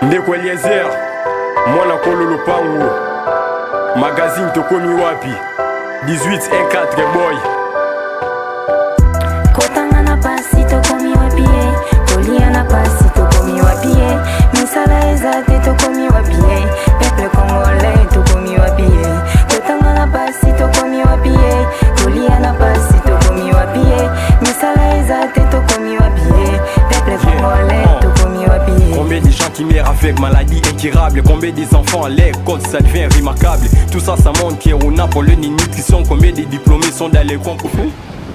Ndeko Eliezer, mwana kolo lopango, magazine tokomi wapi? 18 14 boy. Kotanga na pasi, tokomi wapi ye? Kolia na pasi, tokomi wapi ye? Misala eza te, tokomi wapi ye? Peuple congolais, tokomi wapi ye? Kotanga na pasi, tokomi wapi ye? Kolia na pasi, tokomi wapi ye? Misala eza te, tokomi wapi ye? Peuple congolais, tokomi wapi ye? Combien de gens qui meurent avec maladie incurable? Combien des enfants à l'école, ça devient remarquable. Tout ça, ça montre qu'on a problème de nutrition. Combien de diplômés sont dans les coins pour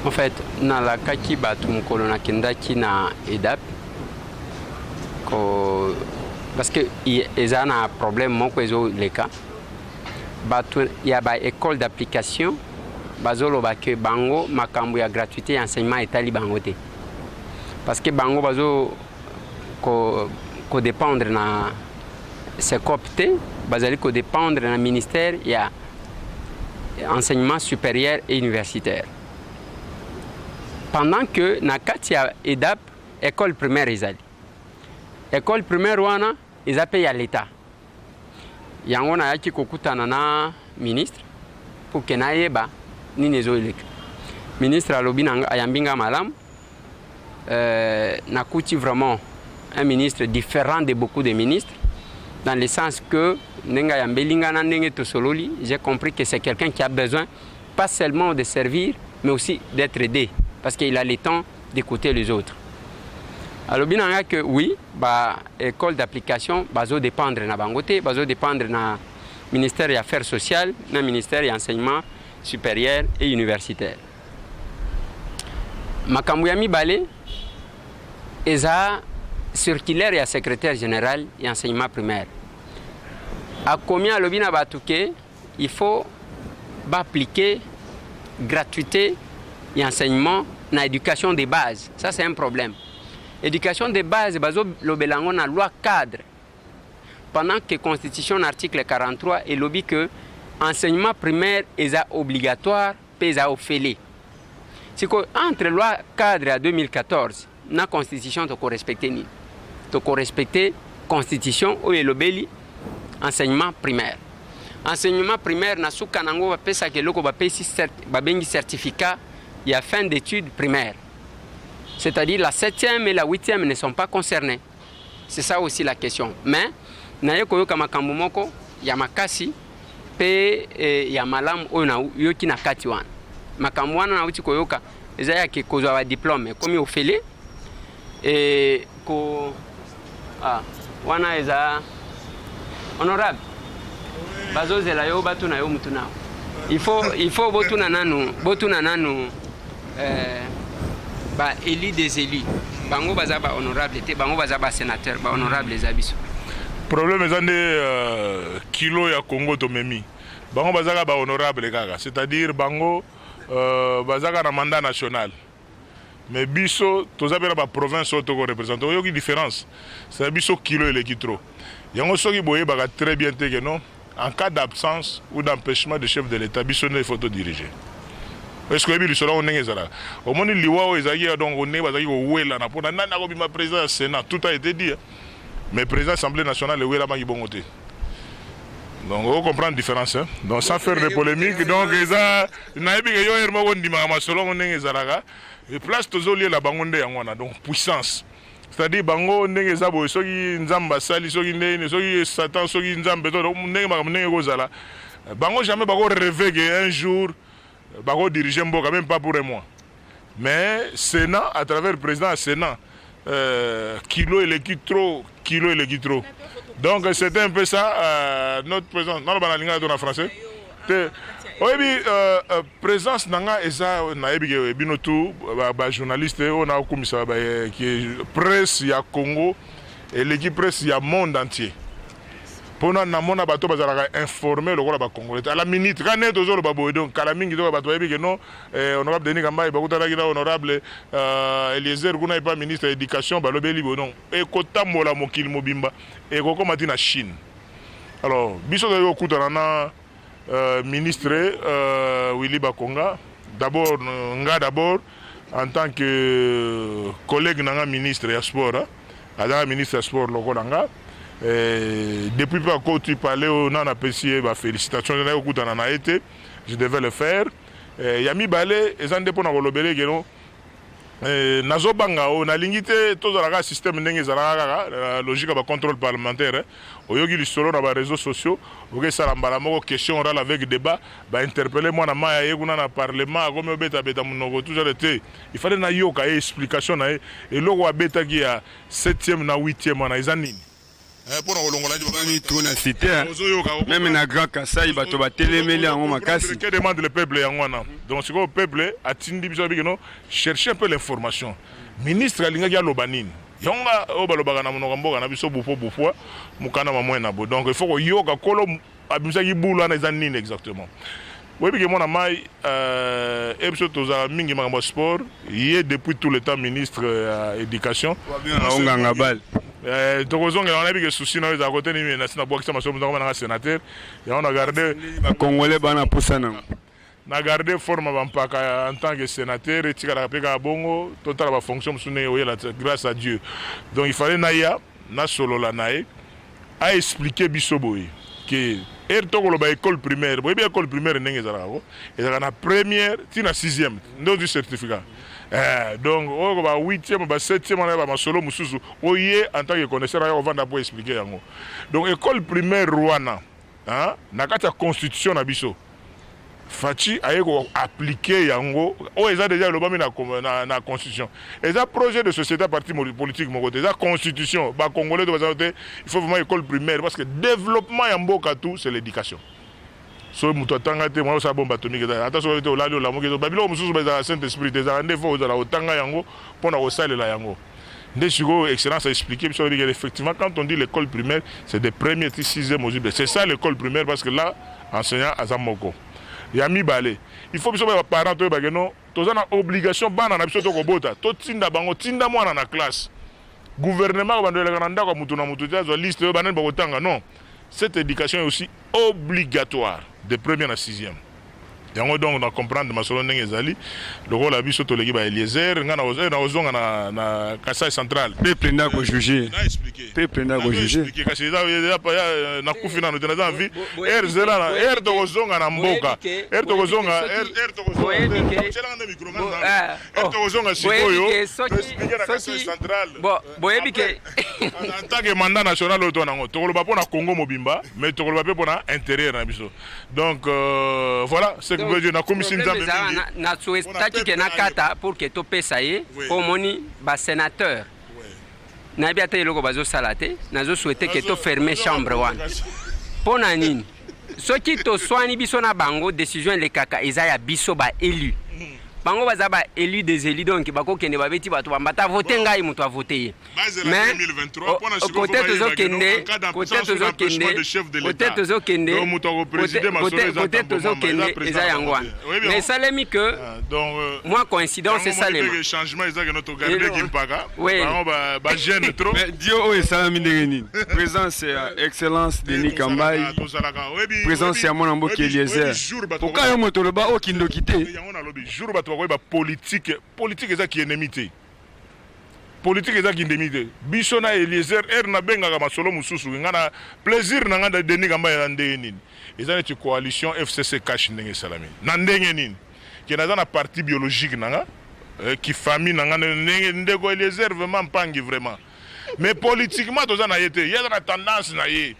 En fait, nalakaki bato mokolo nakendaki na EDAP ko, parce que eza na problème moko ezoleka. Bato ya baécole d'application bazoloba ke bango, makambo ya gratuité ya enseignement etali bango te, parce que bango bazo kodépendre na SECOPE te, bazali kodépendre na ministère ya enseignement supérieur et universitaire, pendant que na kati ya EDAP, école primaire ezali. École primaire wana eza mpe ya l'État. Yango nayaki kokutana na ministre pour ke nayeba nini ezoleka. Ministre alobi na nga, ayambi nga malamu. Nakuti vraiment un ministre différent de beaucoup de ministres, dans le sens que ndenge ayambeli nga na ndenge tosololi, j'ai compris que c'est quelqu'un qui a besoin pas seulement de servir, mais aussi d'être aidé, parce qu'il a le temps d'écouter les autres. Alobi na nga que oui, ba école d'application bazodépendre na bango te, bazodépendre na ministère ya affaires sociales, na ministère ya enseignement supérieur et universitaire. Makambo ya mibale eza circulaire ya secrétaire général ya enseignement primaire. Akomi, alobi na bato ke il faut baappliquer gratuité ya enseignement na éducation de base. Ça, c'est un problème. Éducation de base, bazolobela yango na loi cadre, pendant que constitution na article 43 elobi que enseignement primaire eza obligatoire mpe eza ofele. Sikoyo, entre loi cadre ya 2014 na constitution, tokorespecte nini? Tokorespecte constitution oyo elobeli enseignement primaire. Enseignement primaire, na suka nango bapesaka eloko bapesi, babengi certificat ya fin d'études primaires, c'est-à-dire la septième et la huitième ne sont pas concernées. C'est ça aussi la question. Mais naye koyoka makambo moko ya makasi mpe ya malamu oyo nayoki na kati wana. Makambo wana nauti koyoka eza yake kozwa badiplôme ekomi ofele ko wana eza honorable, bazozela yo batuna yo mutu nao. Il faut botuna nanu, botuna nanu ba élus des élus. Bango baza ba honorable te, bango baza ba sénateur. Ba honorable eza biso. Problème eza nde kilo ya Congo tomemi. Bango bazaka bahonorable kaka, c'est-à-dire bango bazaka na mandat national, mais biso toza mpe na baprovince oyo tokoreprésente. Oyoki différence? C'est biso kilo eleki trop. Yango soki boyebaka très bien te ke non, en cas d'absence ou d'empêchement de chef de l'État, biso nde il faut todiriger. Est ce que oyebi lisolo yango ndenge ezalaka? Omoni liwa oyo ezalaki, donc ndenge bazalaki kowelana mpona nani akobima président ya Sénat, tout a été dit, hein. Mais président Assemblée nationale ewelamaki bongo te. Donc o comprendre différence, hein? Donc sans faire de polémique, donc eza nayebi ke yo ere moko ndimaka masolo yango ndenge ezalaka. Place tozoliela bango nde yango wana. Donc puissance, c'est-à-dire bango ndenge eza boye, soki Nzambe asali, soki ndenge, soki Satan, soki Nzambe to ndenge makambo ndenge ekozala, bango jamais bakorêve ke un jour bakodirige mboka, même pas pour un mois. Mais Sénat, à travers président ya Sénat, kilo eleki trop, kilo eleki trop. Donc c'était un peu ça, notre présence. Naloba na lingala to na français te? Oyebi, présence na nga eza, nayebi ke bino tu bajournaliste oyo nakokumisa ke presse ya Congo eleki presse ya monde entier, mpona namona bato bazalaka informé lokola bacongolais te à la minute. Ka nde tozoloba boye, donc kala mingi to bato bayebi ke non, honorable Denis Kambayi bakutanaki na honorable Eliezer kuna epa ministre ya éducation, balobeli boye. Donc ekotambola mokili mobimba, ekokóma ti na Chine. Alors biso tozali kokutana na ministre Willy Bakonga d'abord, nga d'abord en tant que collègue na nga ministre ya sport, azalaka ministre ya sport lokola nga. Depuis mpe akoti palais oyo, nana apesi ye bafélicitation, naye kokutana na ye te, je devais le faire. Ya mibale eza nde mpona kolobela ekeno nazobanga oyo nalingi te tozala kaka système ndenge ezalaka kaka logique ya bacontrôle parlementaire. Oyoki lisolo na baréseaux sociaux, okesala mbala moko question orale avec débat, bainterpeller mwana mai aye kuna na parlement, akomi obetabeta monoko toujours te. Il fallait nayoka ye explication na ye, eloko abetaki ya 7e na 8e wana eza nini mpona kolongola to na cité, même na Grand Kasai, bato batelemeli yango makasi. Que demande le peuple? Yango wana. Donc sikoyo peuple atindi biso abiki no chercher un peu l'information, ministre alingaki aloba nini. Yango nga oyo balobaka na monoko mboka na biso, bufo bufwa mokanda mamwe na bo. Donc il faut koyoka kolo abimisaki bulu wana eza nini exactement. Oyebi ke mwana mai e biso tozala mingi makambo ya sport. Ye depuis tout le temps ministre ya éducation. Onganga bale. Tokozongela wana. Yebi ke souci na oyo ezala kote nini, nasi nabwakisa masomo nzango nanga sénateur, yango na garde. Bacongolais bana posa nango. Na garde forme bampaka en tant que sénateur, etikalaka mpe kaka bongo. Totala bafonction mosusu ndenge oyela, grâce à Dieu. Donc il fallait naya nasolola na ye, aexpliquer biso boye ke ere tokoloba école primaire. Boyebi école primaire ndenge ezalaka ko, ezalaka na première ti na sixième nde ozwi certificat. Donc oyo ba huitième, ba septième wana, bamasolo mosusu oye en tant que connaisseur aya kovanda po expliquer yango. Donc école primaire wana, na kati ya constitution na biso, Fatshi aye koappliquer yango. Oyo eza déjà elobami na constitution, eza projet de société ya parti politique moko te, eza constitution. Bacongolais to baza te, il faut vraiment école primaire, parce que développement ya mboka tout, c'est l'éducation. Soki moto atanga te, mwana osala bombe atomique eza ata soki te, olali olamuki, babiloko mosusu ezalaka saint esprit te, ezalaka nde fo ozala otanga yango mpona kosalela yango. Nde sikoyo excellence a expliqué biso que effectivement, quand on dit l'école primaire, c'est des premiers ti sixième ozwi, c'est ça l'école primaire, parce que là enseignant aza moko. Ya mibale, il faut biso baparent toyebake no toza na obligation, bana na biso tokobota, totinda bango, tinda mwana na classe. Gouvernement bando eleka na ndako ya mutu na mutu te, azwa liste oyo banani bakotanga. Non, cette éducation est aussi obligatoire de première na sixième. Yango donc na comprendre masolo ndenge ezali lokola biso toleki ba Eliezer, nga nakozonga na Kasai Central. Peuple nde akojuger. Na expliquer. Peuple nde akojuger. Kasi eza nakufi nano te, naza na vie ere zela ere tokozonga na mboka, ere tokozonga, ere tokozonga nde micro, ere tokozonga sikoyo toexpliquer na Kasai Central. Boyebi ke en tant que mandat national oyo to nango, tokoloba mpo na Congo mobimba, mais tokoloba mpe mpo na intérieur na biso. Donc voilà ce que veut dire nakomisi Nzambe mingi. Nasouhaitaki ke nakata pour ke topesa ye, mpo omoni basénateur, nayebi ata eloko bazosala te. Nazosouhaiter ke tofermer chambre wana. Mpo na nini? Soki toswani biso na bango, décision elekaka eza ya biso baélu. Bango baza baélu des élus, donc bakokende babeti bato bambata vote, ngai moto avote ye. Mais kote tozokende, kote tozokende, kote tozokende, kote tozokende eza yango wana. Mais esalemi que mwa coïncidence esalema. Changement ezaki no togarder mpaka bango bagêne trop. Dio oyo esalami ndenge nini? Présence ya excellence Denis Kambai, présence ya mwana mboka Eliezer, poka yo moto oloba okindoki te. Yango nalobi, jour bato bakoyeba politique, politique ezaki ennemi te, politique ezaki ndemi te. Biso na Eliezer, ere nabengaka masolo mosusu, nga na plaisir na nga. Denis Kambai na ndenge nini? Eza neti coalition FCC CACH ndenge esalami na ndenge nini ke naza na parti biologique na nga, ki famille na nga ndenge ndeko Eliezer vraiment mpangi vraiment, mais politiquement toza na ye te. Ye aza na tendance na ye,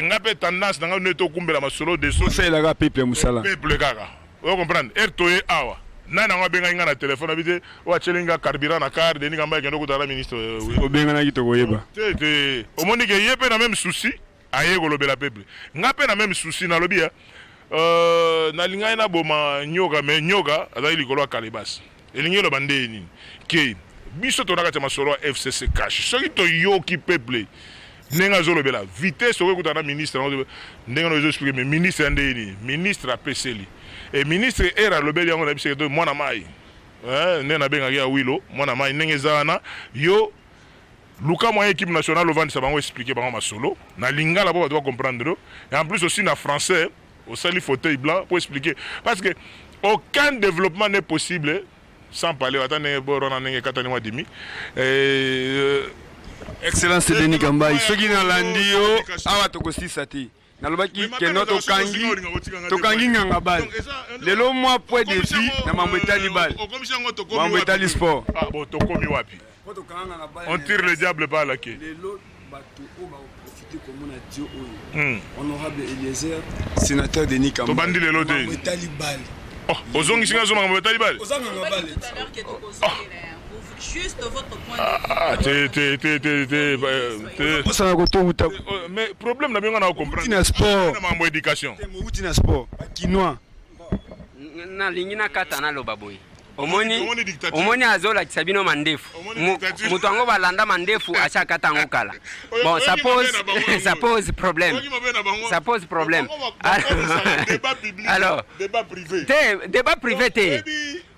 nga mpe tendance na nga nde tokumbela masolo de osalelaka peuple mosala. Peuple kaka, oyo comprendre ere toye awa, nani yango abengaki nga na telefone abi te oyo atieli nga carburant na car, Denis Kambai akende okutana ministre. Obenganaki, tokoyeba. Te te, omoni ke ye mpe na même souci aye kolobela peuple, nga mpe na même souci. Nalobi ya nalingaki naboma nyoka, mais nyoka azali likolo ya kalebasi. Elingi eloba nde nini? Ke biso tona kati ya masolo ya FCC CACH, soki toyoki peuple ndenge azolobela vitesse, okoki kutana na ministre yango ndenge na ezoexpliquer. Mais ministre ya ndenge nini? Ministre apeseli e ministre ere alobeli yango na biso ke mwana mai ndenge nabengaki ya wilo mwana mai ndenge eza wana. Yo luka moyen équipe nationale, ovandisa bango, expliquer bango masolo na lingala mpo bato bacomprendre, et en plus aussi na français. Osali fauteuil blanc pour expliquer, parce que aucun développement n'est possible sans parler. Ata ndenge borona ndenge ekatani mwa dimi. Excellence Denis Kambayi, soki nalandi yo awa tokosisa te. Nalobaki keno tokangi tokangi nganga bale lelo mwa point de vue na mambo etali bale, mambo etali sport. Ah bon, tokomi wapi? On tire le diable par la queue. Lelo bato oyo bakoprofite komona dio oyo, honorable Eliezer, sénateur Denis Kambayi, tobandi lelo te. Mambo etali bale. Oh, ozongisi nga zo makambo etali bale. Oza nganga bale. Juste votre point. Ah, te te te te te te. Osala kotowuta. Mais problème na bingo na comprendre. Na sport. Na mambo éducation. Mouti na sport. Kinois. Nalingi nakata naloba boye. Omoni omoni azolakisa bino mandefu, moto yango balanda mandefu asi akata yango kala. Bon, ça pose problème, ça pose problème. Alors te, débat privé te.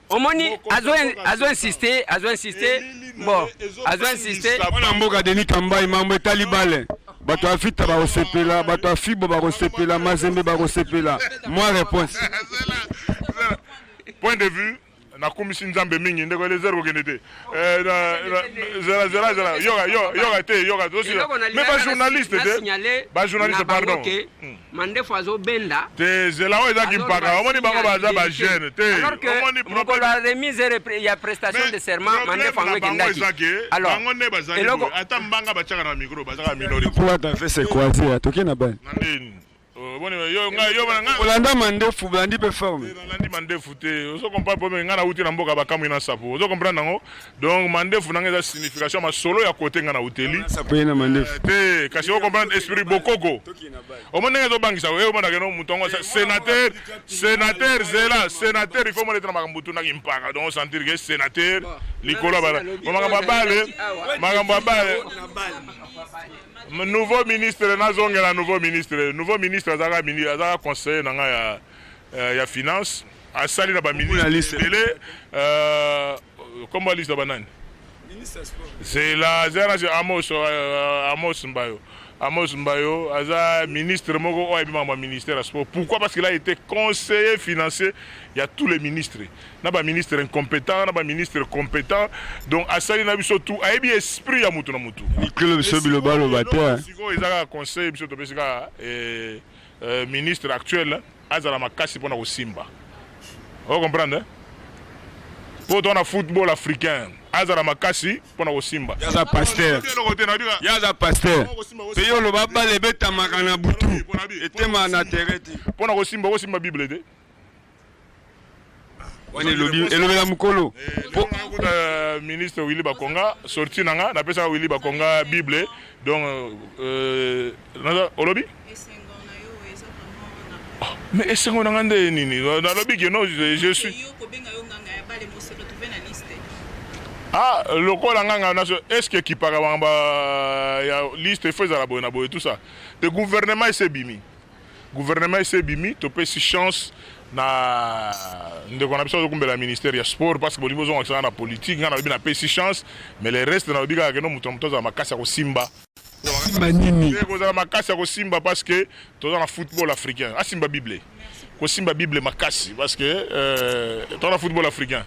Omoni azo insiste, azo insiste. Bon, azo insiste. Mwana mboka Denis Kambayi, mambo etali bale, bato ya Vita bakosepela, bato ya Fibo bakosepela, Mazembe bakosepela. Mwa réponse. Point de vue, nakumisi Nzambe mingi. Ndeko Elezer, kokende te. Zela, zela, zela, yoka, yoka te, yoka. Mais bajournaliste te, bajournaliste, pardon. Mandefu azobenda. Te, zela, oyo ezaki mpaka. Omoni bango baza bajeune te. Omoni mokolo ya remise ya prestation de serment, mandefu yango ekendaki. Alors bango nde bazali ata mbanga batiaka na micro, bazaka minorité. Pour fait c'est croisé, toke na bale. Na ndeni boni yo ngai yo ngai? Olanda mandefu, bolandi mpe forme. Nalandi mandefu te. Ozo comprendre po ngai nauti na mboka bakamwi na sapo. Ozo comprendre yango? Donc mandefu nanga eza signification masolo ya kote ngai nauteli. Sapo ye na mandefu. Te, kasi o comprendre esprit bokoko. Omoni ndenge ezobangisa oyo, omonaka no moto yango sénateur, sénateur, zela, sénateur, il faut mona ete na makambo tunaki mpaka. Donc osentir ke sénateur likolo ya makambo ya bale, makambo ya bale. Nouveau ministre, nazongela nouveau ministre. Nouveau ministre azalaka, azalaka conseiller na ngai ya finance. Asali na baministre ebele. Kombo ya liste banani? Zela, zela, Amos, Amos Mbayo. Amos Mbayo aza ministre moko oyo ayebi makambo ya ministère ya sport. Pourquoi? Parce qu'il a été conseiller financier ya tous les ministres, na baministre incompétent, na baministre compétent. Donc asali na biso tout, ayebi esprit ya mutu na mutu. Mikolo biso biloba loba te. Sikoyo eza kaka conseil biso topesi kaka ministre actuel azala makasi mpona kosimba. O comprendre? Mpo to na football africain, azala makasi mpona kosimba. Yaza pasteur, yaza pasteur mpe yo oloba bale ebetamaka na butu, etemaka na terrain te. Mpona kosimba, kosimba Bible te. Wana elobela mokolo. Kuta ministre Willy Bakonga, sorti na nga, napesaka Willy Bakonga Bible. Donc olobi, mais esengo na nga nde nini? Nalobi ke non, je suis ah lokola nganga naso. Est ce que ekipaka makambo ya liste? Faut ezala boye na boye, tout ça. Te, gouvernement ese ebimi, gouvernement ese ebimi. Topesi chance na ndeko na biso azokumbela ministère ya sport, parce que bolingi ozongakisanga na politique. Ngai nalobi napesi chance, mais le reste nalobi kaka keno moto na moto azala makasi ya kosimba. Simba nini? Kozala makasi ya kosimba, parce que toza na football africain. Asimba Bible, kosimba Bible makasi, parce que toza na football africain.